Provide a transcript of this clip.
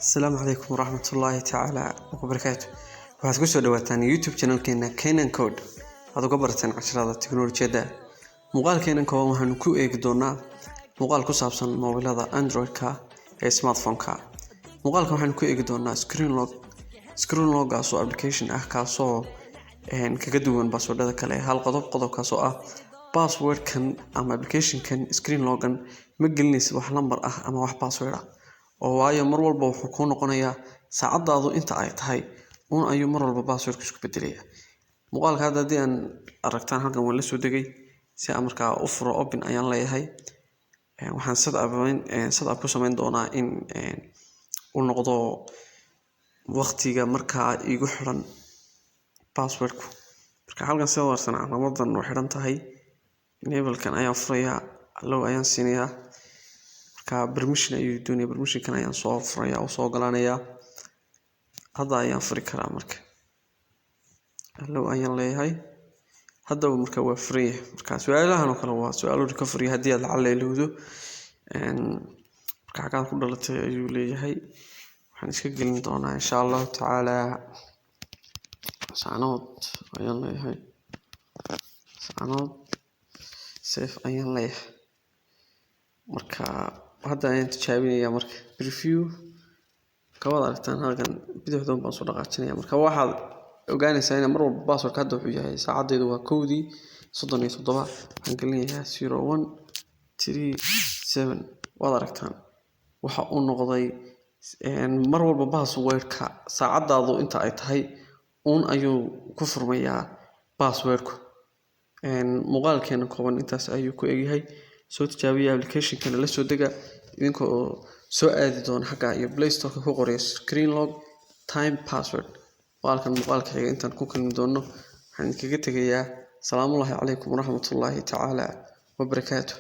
Asalaamu calaykum waraxmatullaahi tacaala wabarakaatu. Waxaad kusoo dhawaataan YouTube channelkeena Kenan Code, aad uga barateen casharada tiknoolajiyadda. Muuqaalkeenan kooban waxaanu ku eegi doonaa muuqaal ku saabsan moobilada Android-ka ee smartphone-ka. Muuqaalkan waxaanu ku eegi doonaa screen lock. Screen lock-gaas oo application ah, kaasoo kaga duwan passwordada kale hal qodob, qodobkaas oo ah passwordkan ama applicationkan screen lockan ma gelinaysid wax lambar ah ama wax password ah oo, waayo mar walba wuxuu kuu noqonayaa saacadaadu inta ay tahay un ayuu mar walba passwordka isku bedelaya. Muuqaalka hadda haddii aan aragtaan, halkan waan la soo degay. Si aan markaa u furo, open ayaan leeyahay. Waxaan set up ku samayn doonaa in uu noqdo waqtiga markaa igu xiran passwordku. Marka halkan sida warsan calaamadan oo xiran tahay, enable-kan ayaan furayaa, allow ayaan siinayaa. Marka permission ayuu doonaya, permissionkan ayaan soo furayaa oo soo ogolaanayaa. Hadda ayaan furi karaa. Marka allow ayaan leeyahay. Haddaba marka waa furan yahay. Marka su-aalahan oo kale waa su-aalo recovery haddii aad lacala ilowdo. Marka xagaad ku dhalatay ayuu leeyahay. Waxaan iska gelin doonaa, insha Allahu tacaala, Laascaanood ayaan leeyahay. Laascaanood, save ayaan leeyahay. Marka hadda ayaan tijaabinayaa. Marka preview kawaad aragtaan, halkan bidixdoon baan soo dhaqaajinaya. Marka waxaad ogaanaysaa in mar walba passwordka hadda wuxuu yahay, saacadeedu waa 1:37, waxaan gelinayaa 0137. Waad aragtaan, waxa uu noqday mar walba passwordka saacadaadu inta ay tahay uun ayuu ku furmayaa passwordku. Muuqaalkeena kooban intaas ayuu ku egyahay. Soo tijaabiya applicationkana, la soo dega idinka oo soo aadi doona xagga iyo Play Store-ka, ku qoraya screen lock time password. Muuqaalkan muuqaalka xiga intaan ku kulmi doono, waxaan idinkaga tegayaa salaamullaahi calaykum waraxmatullaahi tacaala wabarakaatuh.